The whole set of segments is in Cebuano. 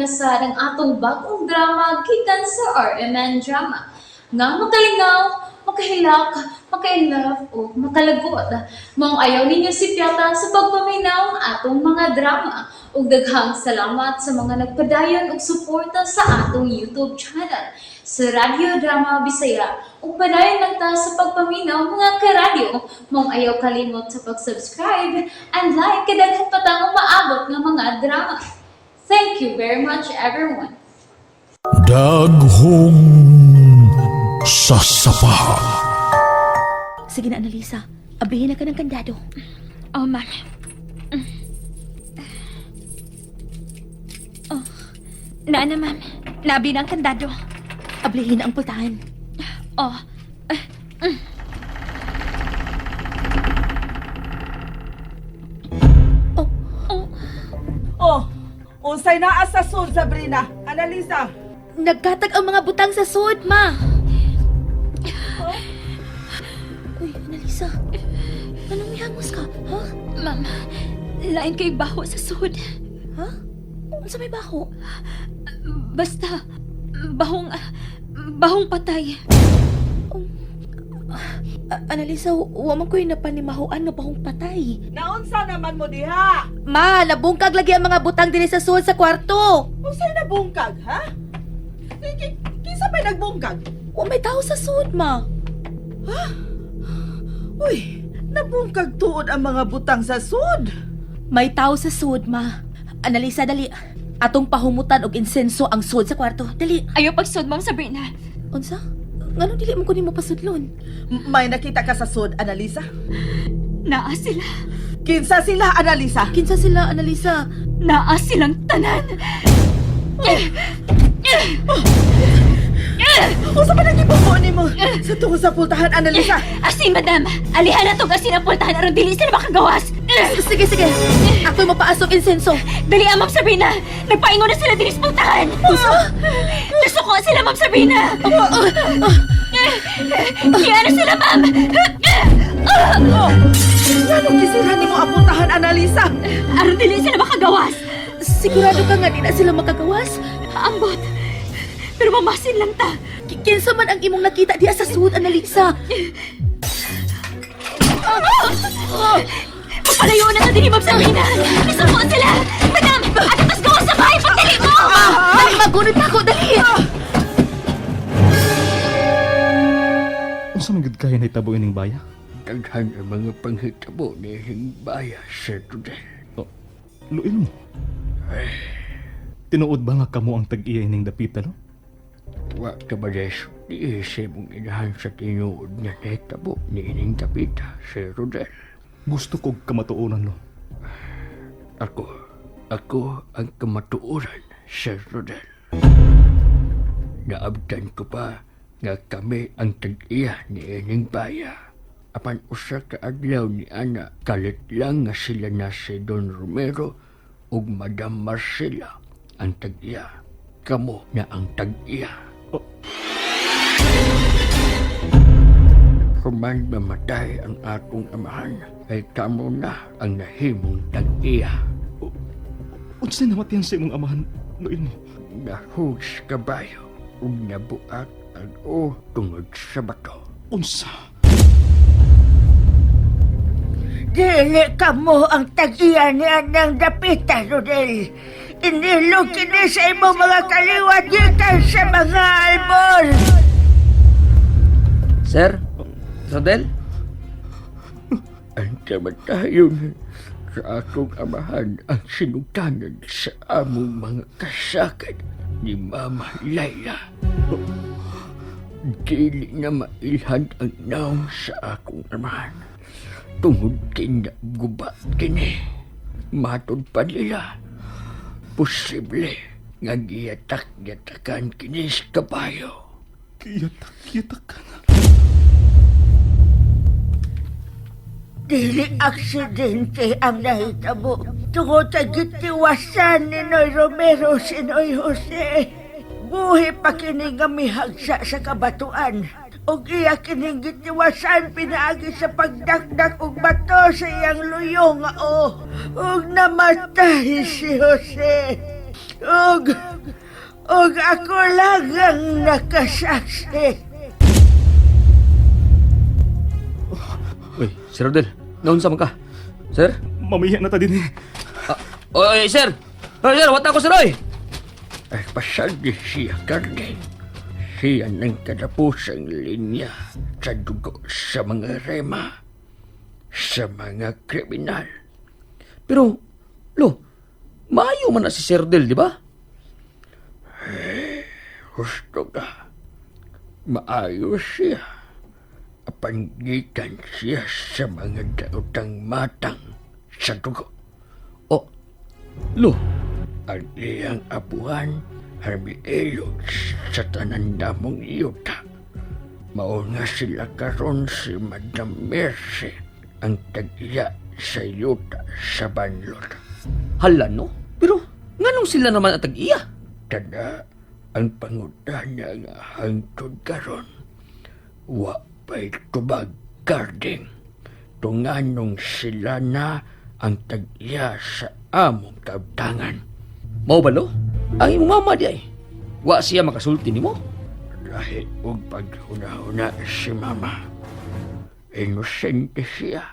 na sad ang atong bag-ong drama gikan sa RMN Drama. Nga makalingaw, makahilak, maka-inlove o makalagot. Maong ayaw ninyo sipyata sa pagpaminaw ang atong mga drama. Ug daghang salamat sa mga nagpadayon og suporta sa atong YouTube channel sa Radyo Drama Bisaya. Ug padayon lang ta sa pagpaminaw, mga karadyo. Maong ayaw kalimot sa pag-subscribe and like kay daghan pa tang umaabot nga mga drama. Thank you very much, everyone. Daghong sasapa. Sige na, Annalisa. Ablihin na ka ng kandado. Oh, ma'am. Oh. Naa na, ma'am. Nabi na ang kandado. Ablihin na ang pultahan. Oh. Oh, Oh. Oh, unsay naa sa sud, Sabrina? Analisa. Nagkatag ang mga butang sa sud, ma. Uy, Annalisa. Anong mihangos ka? Ha? Ma'am, lain kay baho sa sud. Ha? Unsa may baho? Basta, bahong patay. Annalisa, wa man ko'y napanimahuan nga bahong patay. Naunsa naman mo diha? Ma, nabungkag lagi ang mga butang dinhi sa sud sa kwarto. Unsay nabungkag, ha? Kinsa pa'y nagbungkag? Wa may tao sa sud, ma. Uy, nabungkag tuod ang mga butang sa sud. May tao sa sud, ma. Annalisa, dali. Atong pahumutan og insenso ang sud sa kwarto. Dali. Ayaw pagsud, Ma'am Sabrina. Unsa? Ngano dili mo kunin mo pasudlon? May nakita ka sa sud, Analisa? Naa sila. Kinsa sila, Analisa? Kinsa sila, Annalisa? Naa silang tanan. Unsa pa nagibungko nimo sa tungod sa pultahan, Analisa? Asin, madam. Alihan na tong asin ang pultahan aron dili sila makagawas. Sige, sige. Ako'y mapaasok insenso. Dali ah, Ma'am Sabrina! Nagpaingon na sila dinis pultahan! Unsa? Nasuko sila, Ma'am Sabrina! Kaya na sila, Ma'am! Oh, nganong gisira nimo ang pultahan, Analisa? Aron dili sila makagawas! Sigurado ka nga di na sila makagawas? Ambot! Pero mamasin lang ta! Kinsa man ang imong nakita diha sa sud, Annalisa? Magpalayo na ta din, Ma'am Sabrina! Nasuko sila! Madam! Ato tas gawas sa bahay! Pagdali mo! Ay, magunod na ako, dali! Unsa man gud kaya nahitabo ining baya? Daghan ang mga panghitabo ni Hingbaya, Sir Rodel. Oh, luil mo. Tinuod ba nga kamo ang tag-iya ining dapita, no? Wa ka ba des, sa imong inahan sa tinuod nga nahitabo ni ining dapita, Sir Rodel. Gusto kog kamatuoran, lo. Ako, ako ang kamatuoran, Sir Rodel. Naabtan ko pa nga kami ang tag-iya ni ining baya. Apan usa ka adlaw ni Ana, kalit lang nga sila na si Don Romero ug Madam Marcela ang tag-iya. Kamo na ang tag-iya. Oh. Human mamatay ang atong amahan, ay kamo na ang nahimong tag-iya. Unsa namatian sa imong amahan, luil mo? Nahug sa kabayo ug nabuak ang o tungod sa bato. Unsa? Dili kamo ang tag-iya ni Anang Dapita, Rodel. Inilog kini sa imong mga kaliwat gikan sa mga albor. Sir? Rodel? Ang kamatayon sa atong amahan ang sinugtanan sa among mga kasakit ni Mama Laila. Dili na mailhan ang naong sa akong amahan. Tungod kay guba kini. Matod pa nila. Posible nga giyatak-yatakan kini sa kabayo. Kiyatak-kiyatak ka na. Dili aksidente ang nahitabo. Tungod sa gitiwasan ni Noy Romero si Noy Jose. Buhi pa kini nga mihagsa sa kabatuan. Ug iya kining gitiwasan pinaagi sa pagdakdak og bato sa iyang luyo nga o. Ug namatay si Jose. Og, og ako lang ang nakasaksi. Uy, Sir Rodel, naunsa man ka? Sir? Mamiya na ta din eh. Ah, oy, sir! Oy, sir, wata ko, sir, oy! Ay pasagi siya, Carding. Siya ng katapusang linya sa dugo sa mga rema, sa mga kriminal. Pero, lo, maayo man na si Sir Rodel, di ba? Eh, Husto ka. Maayos siya. Apan gikan siya sa mga daotang matang sa dugo. Oh, lo, Ang iyang apuhan ay miilog sa tanan damong yuta. Mao nga sila karon si Madam Mercy ang tag-iya sa yuta sa banlot. hala no? Pero, nganong sila naman ang tag-iya? Tada ang pangutana nga hangtod karon. Wa pa'y tubag karding. Tunganong sila na ang tag-iya sa among kabtangan. Mao ba, lo? Ang imong mama di ay. Wa siya makasulti nimo? Lahi og paghuna-huna si mama. Inosente siya.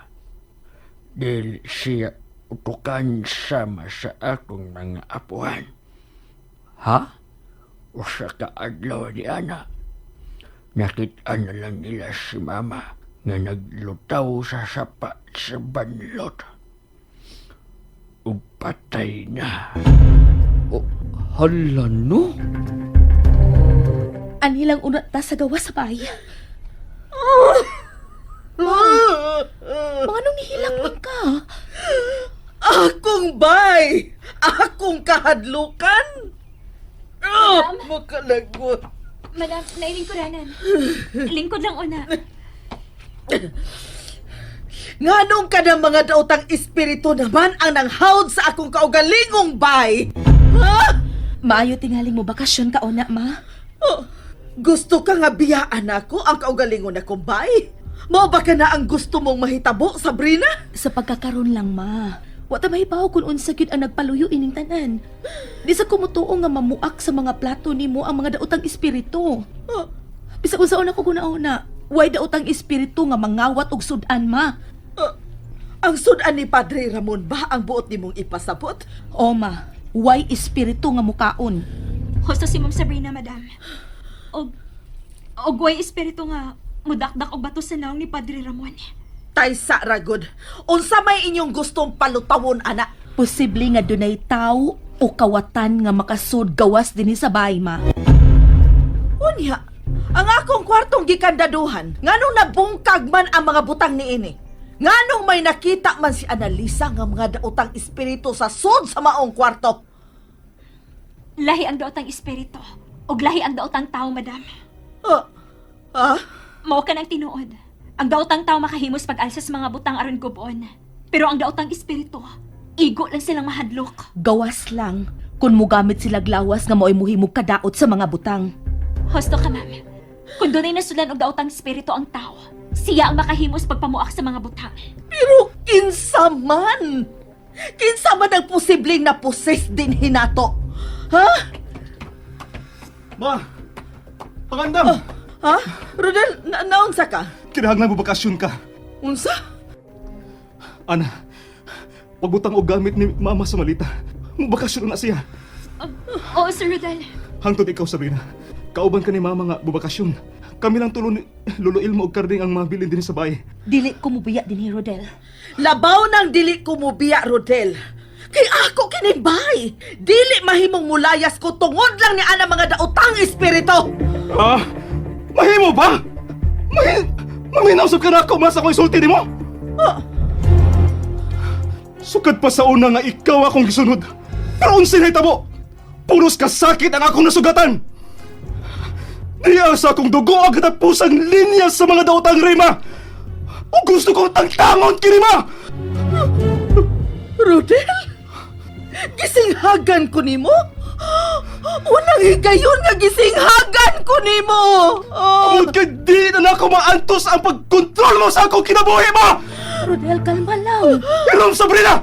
Dili siya utukan sama sa akong mga apuhan. Ha? Usa ka adlaw ni ana. Nakita na lang nila si mama nga naglutaw sa sapa sa banlot. Ug patay na. Oh, hala no? Anhilang una ta sa gawas sa bahay. Mga nung nihilak man ka. Akong bay! Akong kahadlukan! Oh, makalagot. Madam, nailingkuranan. Lingkod lang una. Nganong ka ng mga daotang espiritu naman ang nanghawd sa akong kaugalingong bay? Ha? Maayo tingaling mo bakasyon ka una, ma. Oh, gusto ka nga biyaan ako ang kaugalingon akong bay? Mao ba ka na ang gusto mong mahitabo, Sabrina? Sa pagkakaroon lang, ma. Wa ta mahibaw kung unsa gyud ang nagpaluyo ining tanan. Di sa kumutuo nga mamuak sa mga plato nimo ang mga daotang espiritu. Oh, Bisag unsaon ako guna-una, way daotang espiritu nga mangawat og sudan, ma. oh, ang sudan ni Padre Ramon ba ang buot nimong ipasabot? O, ma, way espiritu nga mukaon. Husto si Ma'am Sabrina, madam. Og, og way espiritu nga mudakdak og bato sa naong ni Padre Ramon. Taysa ragod. Unsa may inyong gustong palutawon ana? Posible nga dunay tawo o kawatan nga makasud gawas dinhi sa bahay, ma. Unya, ang akong kwartong gikandaduhan, nganong nabungkag man ang mga butang niini? Nganong may nakita man si Analisa nga mga daotang espiritu sa sud sa maong kwarto? Lahi ang daotang espiritu. Og lahi ang daotang tao, madam. Ah, ah? Mao ka ng tinuod. Ang daotang tao makahimos pag-alsa sa mga butang aron gubon. Pero ang daotang espiritu, igo lang silang mahadlok. Gawas lang kung mugamit sila glawas nga mao'y muhimog kadaot sa mga butang. Hosto ka, ma'am. Kung dunay nasulan og daotang espiritu ang tao, siya ang makahimos pagpamuak sa mga butang. Pero kinsa man? Kinsa man ang posibleng naposes din hinato? Ha? Ma! Pangandam! Ha? Rodel, na naunsa ka? Kinahanglan mo bakasyon ka. Unsa? Ana, pagbutang og gamit ni Mama sa malita. Mubakasyon na siya. Oo, Sir Rodel. Hangtod ikaw, Sabrina. Kauban ka ni Mama nga bubakasyon. Kami lang tulo ni Lolo Ilmo og Karding ang mabilin din sa bahay. Dili ko mubiya dinhi, Rodel. Labaw nang dili ko mubiya, Rodel. Kay ako kinibay. Dili mahimong mulayas ko tungod lang ni ana mga daotang espiritu. Ah! Mahimo ba? Mahi... Maminaw sa ka na ako, mas ako isulti nimo? Ah, Sukad pa sa una nga ikaw akong gisunod. Pero unsay nahitabo? Puros kasakit ang akong nasugatan. Diya sa akong dugo ang katapusang linya sa mga daotang rima. O gusto kong tangtangon kinima! Rodel? Gisinghagan ko nimo? Unang higayon nga gisinghagan ko nimo. Oh. Amod kay di na nako maantos ang pagkontrol mo sa akong kinabuhi mo! Rodel, kalma lang. Hirom, Sabrina!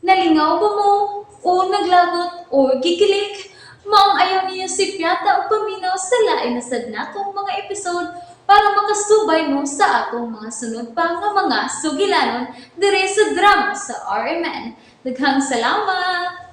Nalingaw ba mo? O naglagot o gikilig? Maong ayaw niyo si Piata o paminaw sa lain na sad natong mga episode para makasubay mo sa atong mga sunod pa nga mga sugilanon dire sa drama sa RMN. Daghang salamat!